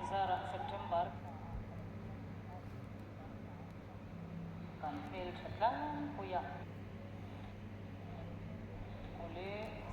zarah September kan hmeltha tlangpui a. Awle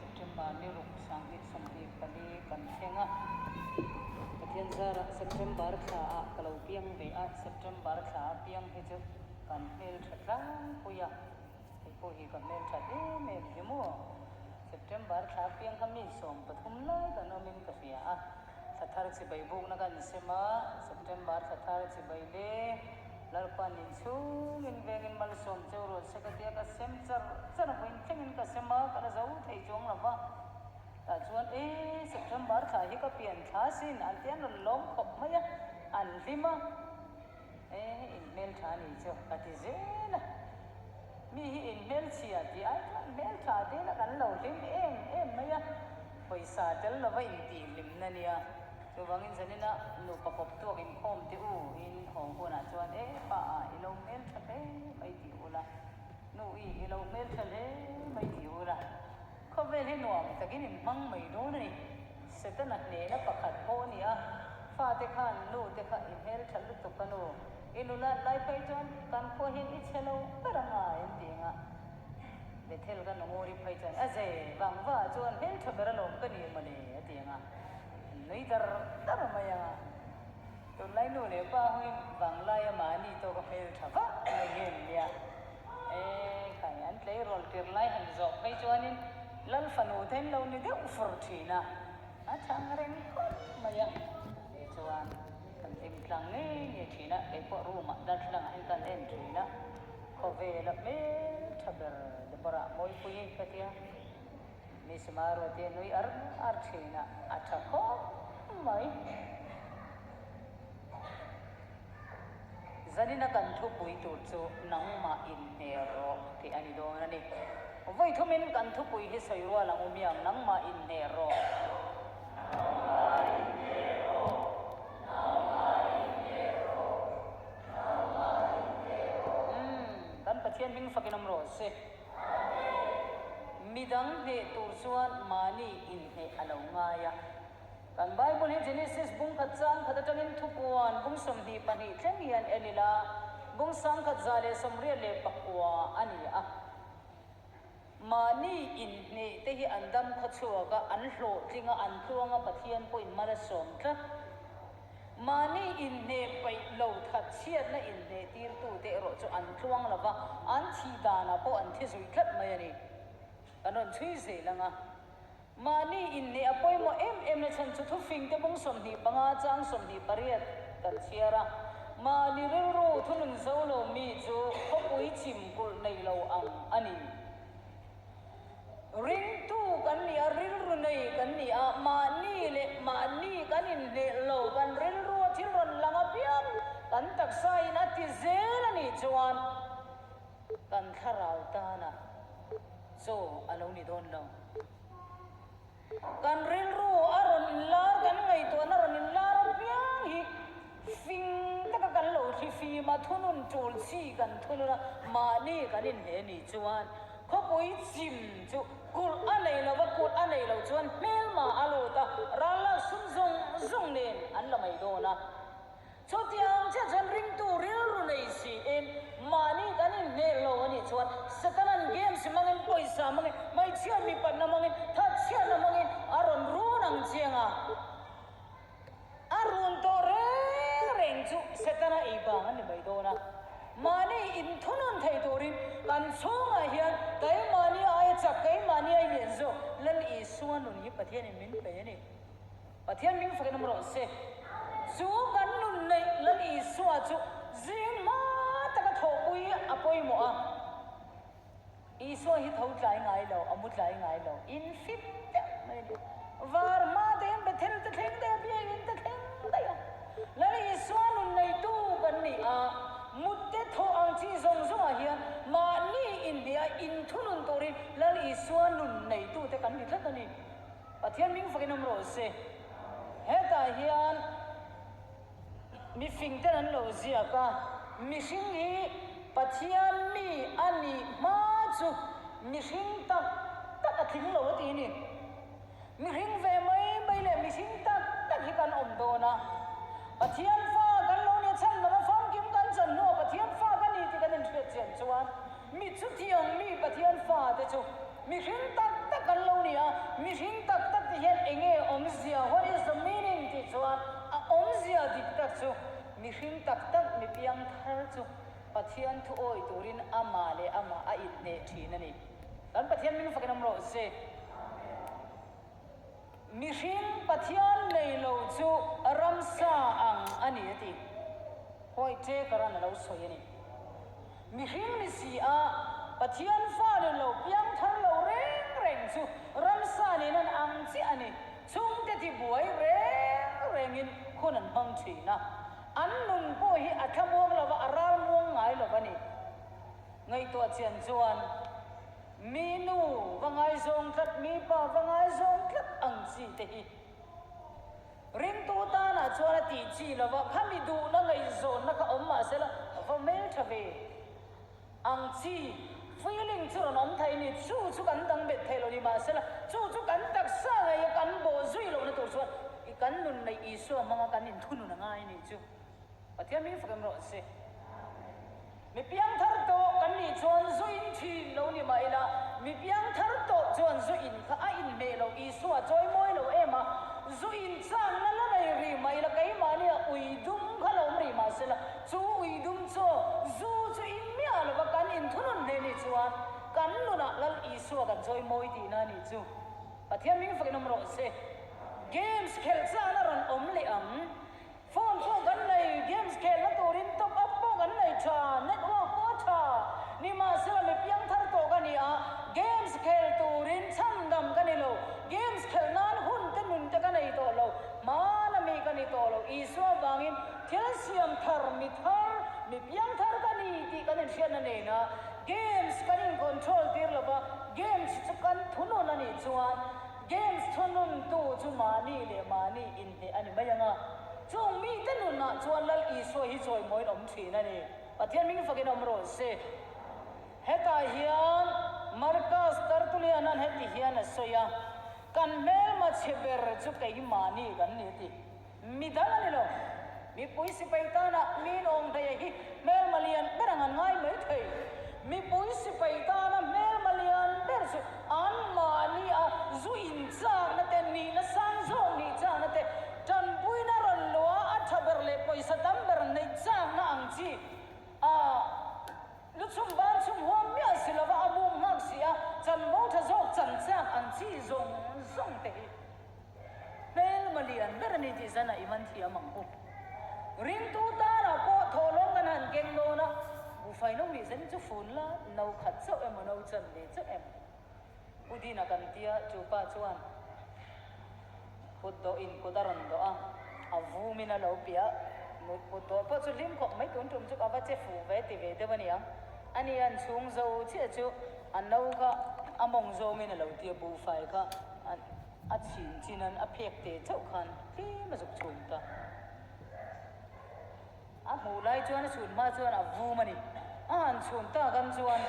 September ni ruk 2024 kan thleng a. Pathian zarah September thla ah ka lo piang ve a, September thla a piang hi chu kan hmeltha tlangpui a. Hei pawh hi ka hmelthat em em hi maw? September thla piang kha mi 13 lai kan awmin ka hria a, thla thar chibai bukna kan sem a, September thla thar chibai le Lalpan inchhungin vengin malsawm cheu rual se ka tia ka sem char char a, vawiin thlengin ka sem a, ka la zo thei chuang lo va. Tah chuan e September thla hi ka pian thla sin an ti an rawn lawm khawp mai a, an hlim a. E, in hmeltha ni chu ka ti zel a. Mi hi in hmelchhia tih ai chuan hmeltha te la kan lo hlim em em mai a, pawisa tel lova intih hlimna nia. Chuvangin zanina nupa kawp tuak inkhawm teh u in haw hunah chuan e pa a i lo hmeltha hle mai tih u la, nu i i lo hmeltha hle mai tih u la. Khawvel hi nuam takin in hmang mai dawn a ni. Setana hnena pakhat pawh a ni a, fate khan nu te kha i hmeltha lutuk a nu, i nulat lai phei chuan kan khua hian i chhe lo ber ang a in ti ang a. Bethel ka nunguri phei chuan a ze vang va ah chuan hmeltha ber alawm ka ni mawle a ti ang a, an nui dar dar mai ang a. Tunlai nu leh pa hoin vanglaia mahni tawk a hmeltha vak mai hi an nia. E khai, an tleirawl tir lai han zawh phei chuanin Lal fanu te an lo ni deuh fur thin a, a chhang reng khawp mai a. Tichuan kan hlim tlang ngei ngei thin a, kei pawh room ah darthlalangah hian kan en thin a, khawvela hmeltha ber Deborah Mawipui ka tia, Miss Maruati a nui ar ar thin a, a tha khawp mai. Zanina kan thupui tur chu nangmah inhne rawh tih a ni dawn a ni. Vawi thumin kan thupui hi sawi rual ang u miang, nangmah inhne rawh. Nangmah inhne rawh, nangmah inhne rawh, nangmah inhne rawh. Umm, kan Pathian hming fakin awm rawh se. Amen. Midang hneh tur chuan mahni inhneh a lo ngai a. Kan Bible hi Genesis bung khat chang khat atangin thupuan bung 22 thleng hian en ila, bung 1089 a ni a. Mahni inhneh te hi an dam khaw chhuak a, an hlawhtling a, an tluang a, Pathian pawhin mal a sawm tlat. Mahni inhneh peih lo that chhiatna inhneh tirtute erawh chu an tluang lo va, an thih danah pawh an thi zui tlat mai a ni. Kan rawn chhui zel ang a. Mahni inneih a pawimawh em em na chhan chu thufing te bung 25 chang 28 kan chhiar a, mahni rilru thunun zo lo mi chu khawpui chim kulh nei lo ang a ni. Ringtu kan ni a, rilru nei kan ni a, mahni leh mahni kan inhneh lo, kan rilru a thil rawn lang apiang kan taksa in a ti zel a nih chuan kan thlarau tana chaw a lo ni dawn lo. Kan rilru a rawn inlar, kan ngaihtuahna rawn inlar apiang hi fing taka kan lo thli fim a, thunun tul chi kan thunun a, mahni kan inhneh nih chuan khawpui chim chu kulh a nei lo va, kulh a nei lo chuan hmelma a lut a, ral lak sum zawng zawng nen an la mai dawn a. Chutiang chiah chuan ringtu rilru nei siin mahni kan inhneh lo a nih chuan Satanan games hmangin, pawisa hmangin, hmeichhia mipatna hmangin, thatchhiatna hmangin a rawn run ang chiang a. A run tawh reng reng chu Setana ei vang a ni mai dawn a. Mahni inthunawn thei turin kan chhungah hian keimahni aia chak, keimahni aia lian zawk Lal Isua nun hi Pathianin min pe a ni. Pathian hming fakin awm rawh se. Chu kan nun neih Lal Isua chu zing hma taka thawhpui a pawimawh a. Isua hi tho tlai ngai lo, a mu tlai ngai lo, in fit deuh mai a ni. Var hma te hian Bethel te thleng daih a, Biakin te thleng daih a. Lal Isua nun neitu kan ni a, mut te thawh ang chi zawng zawngah hian mahni inhniah inthunun turin Lal Isua nun neitute kan ni tlat a ni. Pathian hming fakin awm rawh se. Hetah hian mifing ten an lo ziak a, mihring hi Pathian mi a nih hma chu mihring tak tak a tling lo a ti ni. Mihring ve mai mai leh mihring tak tak hi kan awm dawn a. Mi chutiang mi Pathian fate chu mihring tak tak an lo ni a, mihring tak tak te hian enge awmzia, what is the meaning, tih chuan a awmzia dik tak chu mihring tak tak mi piang thar chu Pathian thu awih turin amah leh amah a inhneh thin a ni. Kan Pathian min fakin awm rawh se. Mihring Pathian nei lo chu ramsa ang a ni a ti. Huaite karan a lo sawi a ni. Mihring ni si a, Pathian fa nen lo piang thar lo reng reng chu ramsa nen an ang chiah a ni. Chhungte tibuai reng rengin hun an hmang thin a. An nun pawh hi a thlamuang lo va, a ral muang ngai lo va ni. Ngaihtuah chian chuan. Mi nu va ngaizawng tlat, mi pa va ngaizawng tlat ang chi te hi ringtu tanah chuan a tih chi lo va, khami duhna ngaihzawnna kha awm mah sela va hmel tha ve ang chi feeling chu rawn awm thei ni, chu chu kan dang bet thei lo ni mah sela chu chu kan taksa ngei a kan bawh zui lohna tur chuan kan nun neih Isua hmanga kan inthunun a ngai ni chu. Pathian min fak em rawh se. Mi piangthar tawh kan nih chuan zu in thin lo ni mah ila, mi piangthar tawh chuan zu in kha a inhmeh lo, Isua chawi mawi lo em a, zu in changna la nei rih mah ila, keimahnia ui dum kha lo awm rih mah sela, chu ui dum chu zu chu in miah lova kan inthunun hle nih chuan kan nunah Lal Isua kan chawi mawi tihna a nih chu. Pathian min fakin awm rawh se. Games khelh changna rawn awm leh ang. Phone pawh kan nei, games khelhna turin top up pawh kan nei tha, network pawh a tha. Nimahsela mi piangthar tawh ka ni a, games khel turin chhandam ka ni lo, games khelh nan hun te nun te ka nei tawh lo, hmana mi ka ni tawh lo. Isua vangin thil siam thar, mi thar, mi piangthar ka ni tih kan inhriatna nena games kan in control tir lova, games chu kan thunun a nih chuan, Games thununtu chu mahni leh mahni inhneh a ni mai ang a, chung mite nunah chuan Lal Isua hi chawimawiin awm thin a ni. Pathian hming fakin awm rawh se. Hetah hian Marcus Tertullian-a'n heti hian a sawi a, Kan hmelma chhe ber chu keimahni kan ni a ti. Mi dang a ni lo. Mipui sipai tana min awm hleia hi hmelma lian ber ang an ngai mai thei. Mipui sipai tana hmelma lian ber chu anmahni a zu inchakna te, nihna sang zawk nih chakna te, tanpuina rawn luah a tha ber leh pawisa tam ber neih chakna ang chi a lu chhum ban chhum huam miah si lova a bum nghak si a, chanvo tha zawk chan chak ang chi zawng zawng te hi. Hmelma lian ber a ni tih zan ah i man thiam ang u. Ringtu tanah pawh thawhlawm kan han keng dawn a, buhfai no nih zan chu fun la, no khat chauh emaw no chan ve chauh emaw. Pu Dina kan tia chu pa chuan kut dawh in kut a rawn dawh a, a vum in a lo piah. Kut dawh pawh chu hlim khawp mai tun tum chu ka va che fuh ve ti ve deuh a niang. Ani an chhung zo chiah chu a no kha a mawng zawng in a lo tia buhfai kha A chhin chin an a phek te chauh khan tlem a zuk chhum ta. A hmuh lai chuan a chhun hma chuan a vum a ni. A han chhun tak an chuan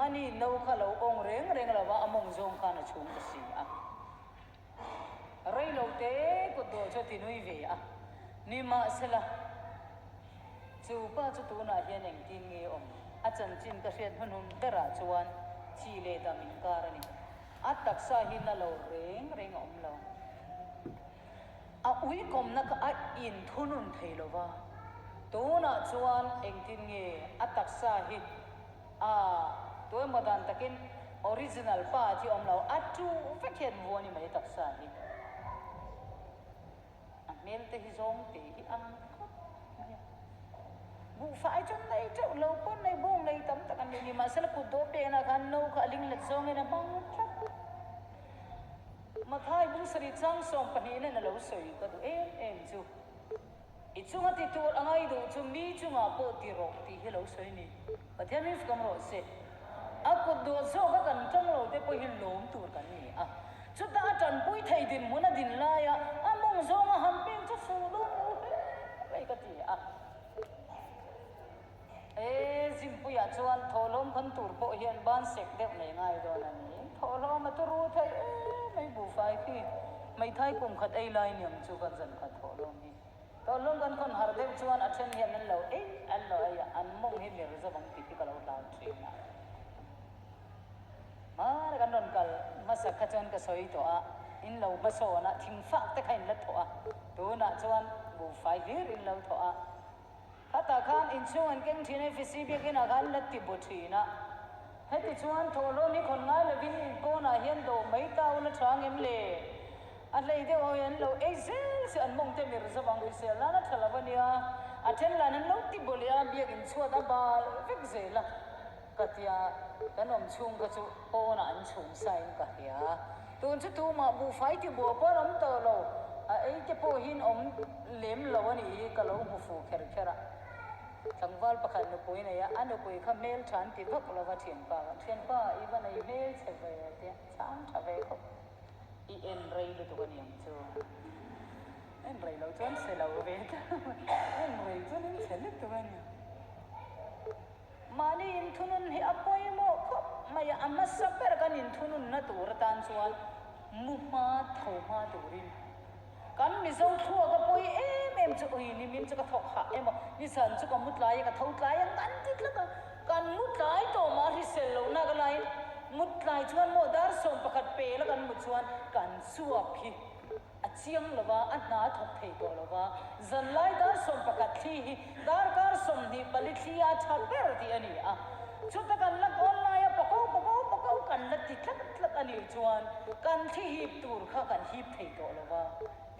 a ni no kha lo awng reng reng lo va, a mawng zawng khan a chhung ta si a. Rei lo te kut dawh chu a ti nui ve a. Nimahsela, chu pa chu tunah hian engtin nge awm? A chanchin ka hriat hnuhnun berah chuan chi leh dam inkar a ni. A taksa hi na lo reng reng a awm lo. A uikawmna kha a inthunun thei lo va, tunah chuan engtin nge a taksa hi a tuemaw dan takin original pa thi awm lo, a tu vek hian vu a ni mai taksa hi. A hmel te hi zawng te hi ang khawp mai a. Buhfai chu nei teuh lo pawn nei bawng nei tam tak an ni. Nimahsela kut dawh pekna khan no kha a ling let zawngin a hmang tlat. Mathai bungsarih chang 12 in a lo sawi ka duh em em chu. I chunga ti tur a ngai duh chu mi chungah pawh ti rawh tih hi lo sawi ni. Pathian min fukam rawh se. A kut duh zawka kan tawng lo te pawh hi lawm tur kan ni a. Chuta a tanpui thei dinhmun a din laia a mawng zawnga han peng chu fuh dawn lo hle mai ka ti a. E, Zimpuiah chuan thawhlawm khan tur pawh hian ban sek deuh nei ngai dawn a ni. Thawhlawm a turu thei em mai buhfai khi. Hmeithai kum khat ei lai niang chu kan zan khat thawhlawm hi. Thawhlawm kan khawn har deuh chuan a then hian an lo ei an lo ei a, an mawng hi mir zo ang tih hi ka lo hlau thin a. Kan rawn kal hmasak kha chuan ka sawi tawh a, in lo hmasawn a, thingfak te kha in la thawh a, tunah chuan buhfai hlir in lo thawh a. Khatah khan inchhung an keng thin a, FEC biakinah khan la ti bu thin a. Heti chuan thawhlawm hi khawn ngai lovin in pawnah hian dawh mai ta ula tha ngem le? A hlei deuh ho hi an lo ei zel se an mawng te mir zawk ang hrisel nan a tha lo a nia. A then lan an lo ti bu leh a, biakin chhuat a bal vek zel a. Ka tia, kan awm chhung kha chu pawnah an chhum sain ka hria. Tun chu tumah buhfai ti buah pawh an awm tawh lo, a ei te pawh hian awm lem lo a nih hi ka lo hmu fuh kher kher a. Tlangval pakhat nupui nei a, a nupui kha hmel tha an ti vak lo va thianpa kha, Thianpa, i va nei hmel chhe ve a tia, chhang tha ve khawp. I en rei lutuk a niang chu. En rei lo chuan chhe lo ve ta, en rei chuan in chhe lutuk a niang. Mahni inthunun hi a pawimawh khawp mai a, a hmasa ber kan inthununna tur atan chuan mu hma tho hma turin kan Mizo thluak a pawi em em chu ui nimin chu ka thawk hah emaw nizan chu ka mu tlai a ka tho tlai ang an ti tlat a, kan mu tlai tawh mah hrisel lohna ka laiin mut tlai chuan maw dar 11 pela kan mu chuan kan chuak hi A chiang lo va, a hna a thawk thei tawh lo va. Zanlai dar 11 thli hi darkar 24 thli a tha ber tih a ni a. Chuta kan la kawn laia pako pako pako kan la ti tlat tlat a nih chuan kan thli hip tur kha kan hip thei tawh lo va,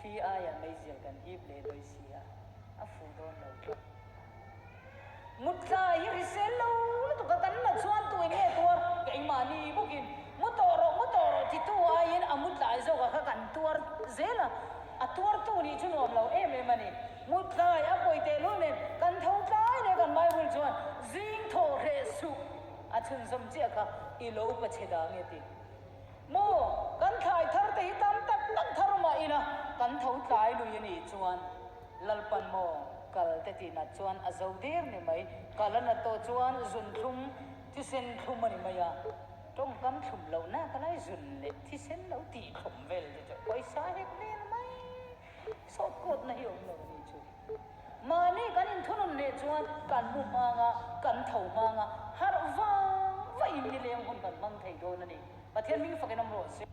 thli aia meizial kan hip leh dawi si a, a fuh dawn lo tlat. Mutlai hi hrisel lo lutuk a, kan la chuan tu in nge tuar? Keimahni bawkin mu tawh rawh, mu tawh rawh titu aiin a mutlai zawkah kha kan tuar zel a, a tuartu nih chu nuam lo em em a ni. Mutlai a pawi tehlul nen kan tho tlai leh kan Bible chuan zing thaw hreh suh a chhunzawm chiah kha i lo pa chhe da nge ti. Maw, kan thlai thar te hi tam tak tak thar mah ila kan tho tlai lui a nih chuan Lalpan maw kal te tih nat chuan a zo der ni mai, kal a nat tawh chuan zun thlum thisen thlum a ni mai a, tawngkam thlum loh nak a lai zun leh thisen lo tih thlum vel te chu pawisa hek vel mai sawt kawtna hi awm lo a nih chu. Mahni kan inthunun leh chuan kan mu hmang a, kan tho hmang a, harh vang vahin nileng hun kan hmang thei dawn a ni. Pathian hming fakin awm rawh se.